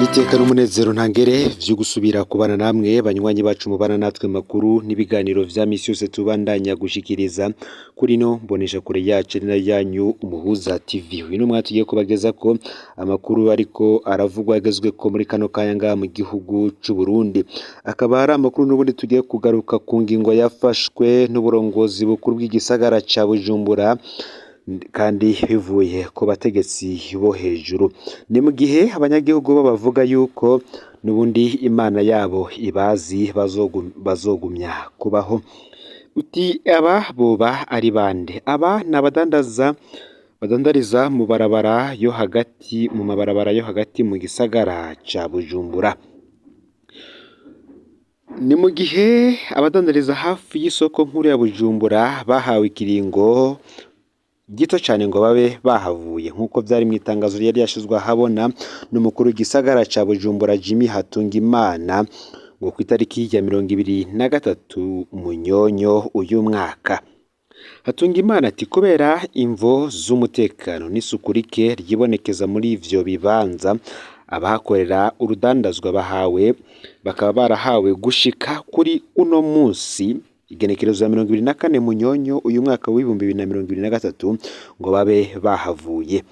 Niteka n'umunezero ntangere vyo gusubira kubana namwe banywanyi bacu mubana natwe makuru n'ibiganiro vya misi yose tubandanya gushikiriza kuri no mbonesha kure yacu ari nayo yanyu Umuhuza TV. Uyu n'umwanya tugiye kubagezako amakuru ariko aravugwa agezweko muri kano kanya ngaha mu gihugu c'u Burundi. Akaba ari amakuru n'ubundi tugiye kugaruka ku ngingo yafashwe n'uburongozi bukuru bw'igisagara ca Bujumbura kandi bivuye ku bategetsi bo hejuru. Ni mu gihe abanyagihugu bo bavuga yuko n'ubundi Imana yabo ibazi bazogumya kubaho. Uti aba boba ari bande? Aba ni abadandaza badandariza mu barabara yo hagati mu mabarabara yo hagati mu gisagara ca Bujumbura. Ni mu gihe abadandariza hafi y'isoko nkuru ya Bujumbura bahawe ikiringo gito cane ngo babe bahavuye nk'uko vyari mw'itangazo ryari yashizwe ahabona n'umukuru w'igisagara ca Bujumbura Jimmy Hatungimana ngo kw'itariki ya 23 Munyonyo uyu mwaka. Hatungimana ati kubera imvo z'umutekano n'isuku rike ryibonekeza muri ivyo bibanza abahakorera urudandazwa bahawe bakaba barahawe gushika kuri uno musi igenekerezo ya 24 Munyonyo uyu mwaka w'2023 ngo babe bahavuye.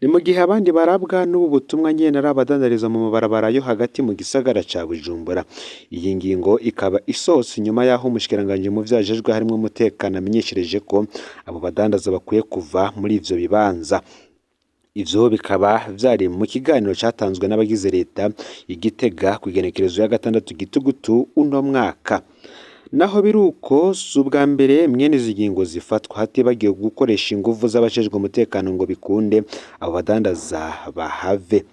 Ni mu gihe abandi barabwa n'ubu butumwa nyene ari abadandariza mu mabarabara yo hagati mu gisagara ca Bujumbura. Iyi ngingo ikaba isohotse inyuma y'aho umushikiranganji mu vyo ajejwe harimwo umutekano amenyeshereje ko abo badandaza bakwiye kuva muri ivyo bibanza. Ivyo bikaba vyari mu kiganiro catanzwe n'abagize leta i Gitega kw'igenekerezo ya 6 Gitugutu uno mwaka. Naho biruko si ubwa mbere mwene izi ngingo zifatwa hatibagiwe gukoresha inguvu z'abajejwe umutekano ngo bikunde abo badandaza bahave.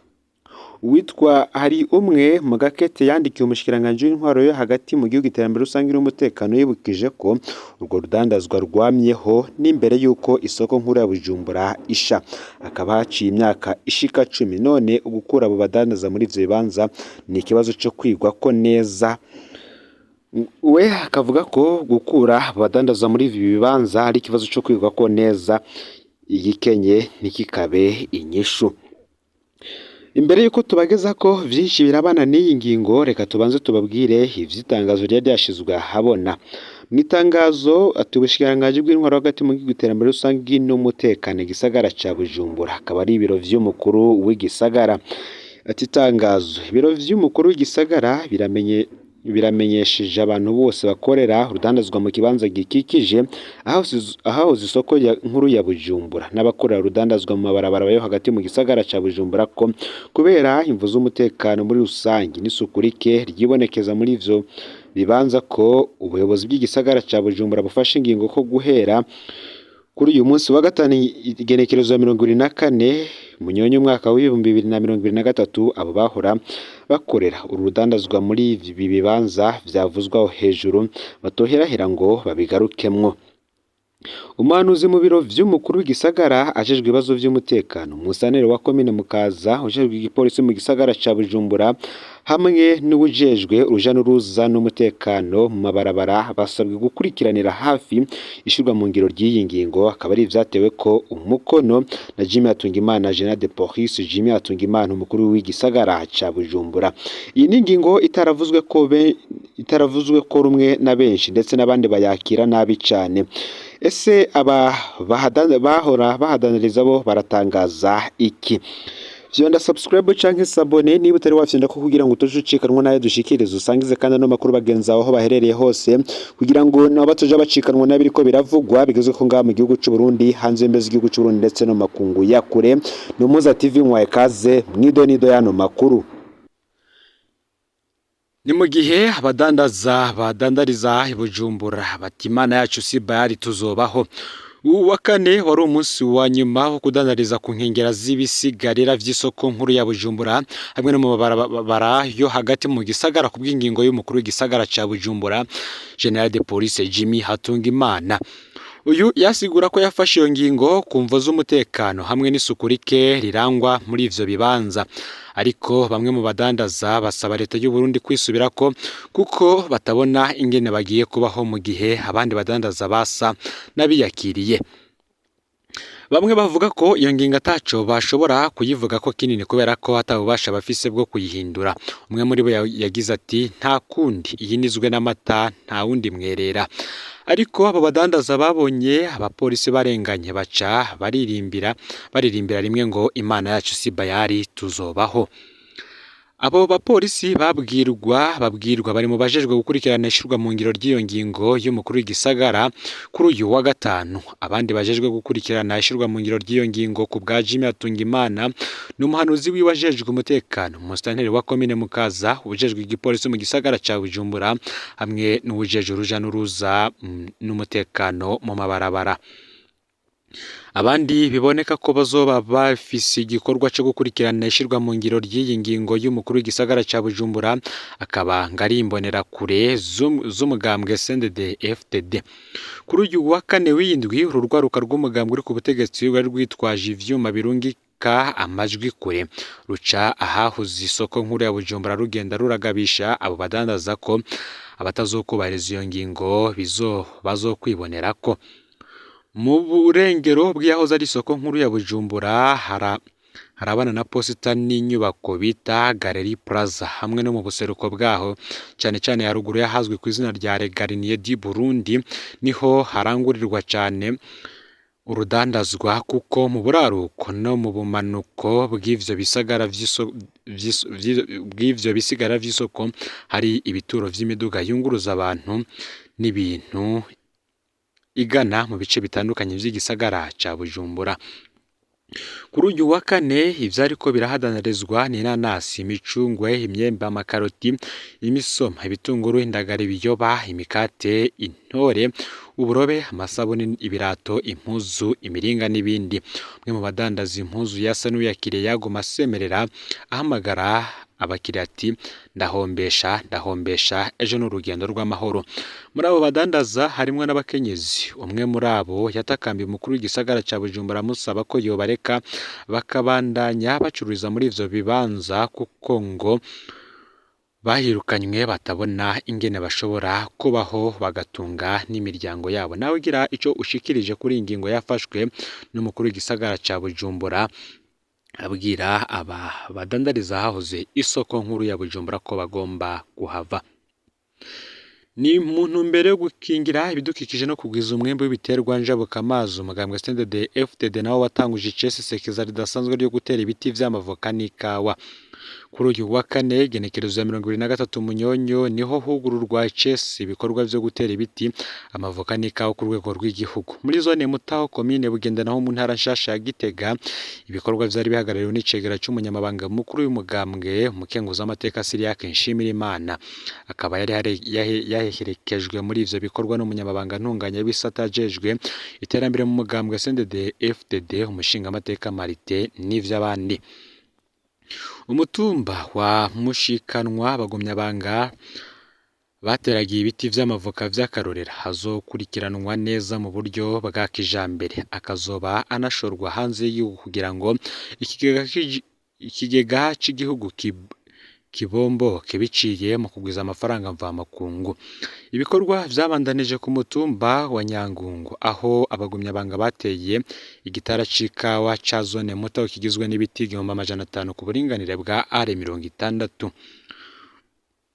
Uwitwa hari umwe mu gakete yandikiye umushikiranganji w'intwaro yo hagati mu gihugu iterambere rusange n'umutekano yibukije ko urwo rudandazwa rwamyeho n'imbere y'uko isoko nkuru ya Bujumbura isha. Hakaba haciye imyaka ishika 10 none ugukura abo badandaza muri ivyo bibanza ni ikibazo co kwigwako neza. We akavuga ko gukura abadandaza muri ibi bibanza ari ikibazo co kwigwako neza, igikenye ntikikabe inyishu. Imbere yuko tubagezako vyinshi birabana n'iyi ngingo, reka tubanze tubabwire ivy'itangazo ryari ryashizwe ahabona. Mw'itangazo ati ubushikiranganji bw'intwaro hagati mu gihugu iterambere rusangi n'umutekano igisagara ca Bujumbura, akaba ari ibiro vy'umukuru w'igisagara. Ati itangazo ibiro vy'umukuru w'igisagara biramenyesheje abantu bose bakorera urudandazwa mu kibanza gikikije ahahoze isoko nkuru ya Bujumbura n'abakorera urudandazwa mu mabarabara yo hagati mu gisagara ca Bujumbura ko kubera imvo z'umutekano muri rusange n'isuku rike ryibonekeza muri ivyo bibanza ko ubuyobozi bw'igisagara ca Bujumbura bufashe ingingo ko guhera kuri uyu munsi wa gatanu igenekerezo ya 24 Munyonyo umwaka w'2023 abo bahora bakorera uru rudandazwa muri ibi bibanza vyavuzwaho hejuru batoherahera ngo babigarukemwo. Umuhanuzi mu biro vy'umukuru w'igisagara ajejwe ibibazo vy'umutekano umusantere wa komine Mukaza ujejwe igipolisi mu gisagara ca Bujumbura hamwe n'uwujejwe uruja n'uruza n'umutekano mu mabarabara basabwe gukurikiranira hafi ishirwa mu ngiro ry'iyi ngingo, akaba ari ivyatewe ko umukono na Jimmy Hatungimana General de Police Jimmy Hatungimana umukuru w'igisagara ca Bujumbura. Iyi ni ingingo itaravuzwe ko rumwe na benshi ndetse n'abandi bayakira nabi cane. Ese aba bahora bahadaniriza bo baratangaza iki? Vyonda subscribe canke s'abonner niba utari wafyonda ko kugira ngo utoje ucikanwa nayo dushikirize, usangize kandi ano makuru bagenzi aho baherereye hose kugira ngo nabo batoja bacikanwa n'abiriko biravugwa bigezwe ko ngaha mu gihugu c'u Burundi, hanze y'imbibe z'igihugu c'u Burundi ndetse no makungu ya kure. Ni Umuhuza TV nkwaye kaze mw'idonido y'ano makuru. Ni mu gihe abadandaza badandariza i Bujumbura bati Imana yacu si Bayali tuzobaho. Uwa kane wari umunsi wa nyuma wo kudandariza ku nkengera z'ibisigarira vy'isoko nkuru ya Bujumbura hamwe no mu mabarabara yo hagati mu gisagara ku bw'ingingo y'umukuru w'igisagara ca Bujumbura General de Police Jimmy Hatungimana. Uyu yasigura ko yafashe iyo ngingo ku mvo z'umutekano hamwe n'isuku rike rirangwa muri ivyo bibanza. Ariko bamwe mu badandaza basaba leta y'u Burundi kwisubirako kuko batabona ingene bagiye kubaho mu gihe abandi badandaza basa n'abiyakiriye. Bamwe bavuga ko iyo ngingo ataco bashobora kuyivuga ko kinini kubera ko atabubasha bafise bwo kuyihindura. Umwe muri bo yagize ati nta kundi iyi nizwe n'amata nta wundi mwerera. Ariko abo badandaza babonye abapolisi barenganye baca baririmbira rimwe ngo Imana yacu si Bayali tuzobaho. Abo bapolisi babwirwa bari mu bajejwe gukurikirana ishirwa mu ngiro ry'iyo ngingo y'umukuru w'igisagara kuri uyu wa gatanu. Abandi bajejwe gukurikirana ishirwa mu ngiro ry'iyo ngingo ku bwa Jimmy Hatungimana ni umuhanuzi wiwe ajejwe umutekano, umusitanteri wa komine Mukaza, uwujejwe igipolisi mu gisagara ca Bujumbura hamwe n'uwujejwe uruja n'uruza n'umutekano mu mabarabara. Abandi biboneka ko bazoba bafise igikorwa co gukurikirana ishirwa mu ngiro ry'iyi ngingo y'umukuru w'igisagara ca Bujumbura akaba ngari imbonerakure z'umugambwe CNDD FDD. Kuri uyu wa kane w'indwi uru rwaruka rw'umugambwe uri ku butegetsi rwari rwitwaje ivyuma birungika amajwi kure ruca ahahuze isoko nkuru ya Bujumbura rugenda ruragabisha abo badandaza ko abatazokubahiriza iyo ngingo bazokwibonerako. Mu burengero bw'iyahoze ari isoko nkuru ya Bujumbura harabana na posita n'inyubako bita Galerie Plaza hamwe no mu buseruko bwaho cane cane haruguru y'ahazwi ku izina rya Le Garnier du Burundi niho harangurirwa cane urudandazwa kuko mu buraruko no mu bumanuko bw'ivyo bisagara bw'ivyo bisigara vy'isoko hari ibituro vy'imiduga yunguruza abantu n'ibintu igana mu bice bitandukanye vy'igisagara ca Bujumbura. Kuri uyu wa kane ivyariko birahadandarizwa ni inanasi, imicungwe, imyembe, amakaroti, imisoma, ibitunguru, indagara, ibiyoba, imikate, intore, uburobe, amasabuni, ibirato, impuzu, imiringa n'ibindi. Umwe mu badandaza impuzu yasa n'uwiyakiriye yaguma asemerera ahamagara abakiriya ati ndahombesha ndahombesha ejo ni urugendo rw'amahoro. Muri abo badandaza harimwo n'abakenyezi. Umwe muri abo yatakambiye umukuru w'igisagara ca Bujumbura amusaba ko yobareka bakabandanya bacururiza muri ivyo bibanza kuko ngo bahirukanywe batabona ingene bashobora kubaho bagatunga n'imiryango yabo. Nawe ugira ico ushikirije kuri iyi ngingo yafashwe n'umukuru w'igisagara ca Bujumbura abwira aba badandariza ahahoze isoko nkuru ya Bujumbura ko bagomba kuhava. Ni mu ntumbero yo gukingira ibidukikije no kugwiza umwimbu w'ibiterwa njabukamazi, umugambwe CNDD FDD nawo watanguje icesesekeza ridasanzwe ryo gutera ibiti vy'amavoka n'ikawa. Kuri uyu wa kane igenekerezo ya 23 Munyonyo niho hugururwa icese ibikorwa vyo gutera ibiti amavoka n'ikawa ku rwego rw'igihugu. Muri zone Mutaho komine Bugenda naho mu ntara nshasha ya Gitega ibikorwa vyari bihagarariwe n'icegera c'umunyamabanga mukuru w'umugambwe umukenguzamateka Cyriaque Nshimirimana, akaba yari yaherekejwe muri ivyo bikorwa n'umunyamabanga ntunganyabisata ajejwe iterambere mu mugambwe CNDD FDD umushingamateka Martin n'ivy'abandi. Umutumba wa Mushikanwa abagumyabanga bateragiye ibiti vy'amavoka vy'akarorero hazokurikiranwa neza mu buryo bwa kijambere, akazoba anashorwa hanze y'igihugu kugira ngo ikigega c'igihugu kibomboke biciye mu kugwiza amafaranga mvamakungu. Ibikorwa vyabandanije ku mutumba wa Nyangungu aho abagumyabanga bateye igitara c'ikawa ca zone Mutaho kigizwe n'ibiti 1500 ku buringanire bwa are 60.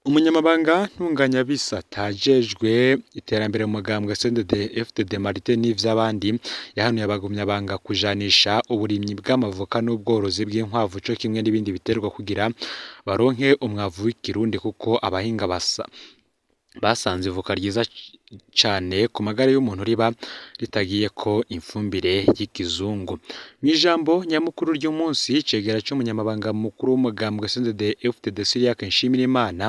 Umunyamabanga ntunganyabisata ajejwe iterambere mu mugambwe CNDD FDD Martin n'ivy'abandi yahanuye abagumyabanga kujanisha uburimyi bw'amavoka n'ubworozi bw'inkwavu co kimwe n'ibindi biterwa kugira baronke umwavu w'ikirundi kuko abahinga basanze ivoka ryiza cane ku magara y'umuntu riba ritagiye ko imfumbire y'ikizungu. Mw'ijambo nyamukuru ry'umunsi icegera c'umunyamabanga mukuru w'umugambwe CNDD FDD Cyriaque Nshimirimana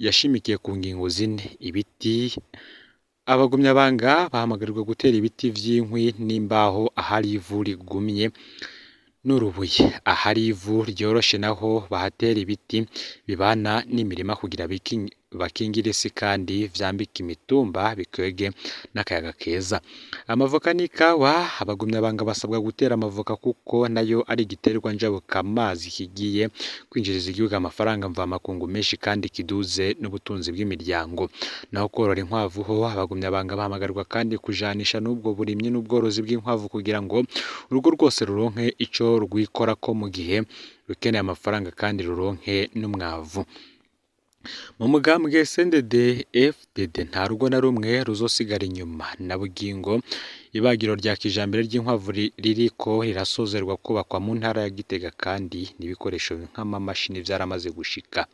yashimikiye ku ngingo zine: ibiti, abagumyabanga bahamagarirwa gutera ibiti vy'inkwi n'imbaho ahari ivu rigumye n'urubuye, ahari ivu ryoroshe naho bahatera ibiti bibana n'imirima kugira bakingira isi kandi vyambika imitumba bikwege n'akayaga keza. Amavoka n'ikawa, abagumyabanga basabwa gutera amavoka kuko nayo ari igiterwa njabukamazi kigiye kwinjiriza igihugu amafaranga mvamakungu menshi kandi kiduze n'ubutunzi bw'imiryango. Naho korora inkwavu ho, abagumyabanga bahamagarwa kandi kujanisha n'ubwo burimyi n'ubworozi bw'inkwavu kugira ngo urugo rwose ruronke ico rwikorako mu gihe rukeneye amafaranga kandi ruronke n'umwavu. Mu mugambwe CNDD FDD nta rugo na rumwe ruzosigara inyuma na bugingo. Ibagiro rya kijambere ry'inkwavu ririko rirasozerwa kubakwa mu ntara ya Gitega kandi n'ibikoresho nk'amamashini vyaramaze gushika.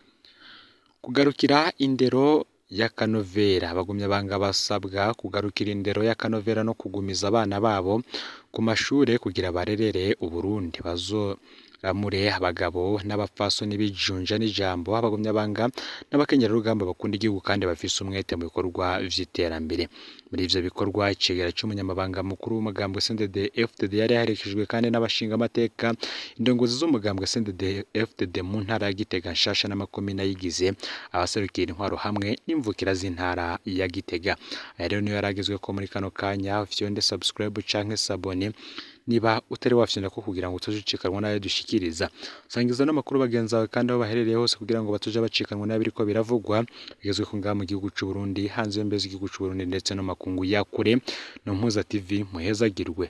Kugarukira indero y'akanovera, abagumyabanga basabwa kugarukira indero y'akanovera no kugumiza abana babo ku mashure kugira barerere Uburundi, bazoramure abagabo n'abapfasoni bijunja n'ijambo, abagumyabanga n'abakenyerarugamba bakunda igihugu kandi bafise umwete mu bikorwa vy'iterambere. Muri ivyo bikorwa, icegera c'umunyamabanga mukuru w'umugambwe CNDD FDD yari yaherekejwe kandi n'abashingamateka, indongozi z'umugambwe CNDD FDD mu ntara ya Gitega nshasha n'amakomine ayigize, abaserukira intwaro hamwe n'imvukira z'intara ya Gitega. Aya rero niyo yaragezweko muri kano kanya. Fyonde subscribe canke s'abonner niba utari wafyonda ko kugira ngo utazucikanwa n'ayo dushikiriza. Sangiza n'amakuru bagenzi bawe kandi aho baherereye hose kugira ngo bataja bacikanwa n'abiriko biravugwa bigezweko ngaha mu gihugu c'u Burundi, hanze y'imbibe z'igihugu c'u Burundi ndetse no makungu ya kure. No Mpuza TV, muhezagirwe.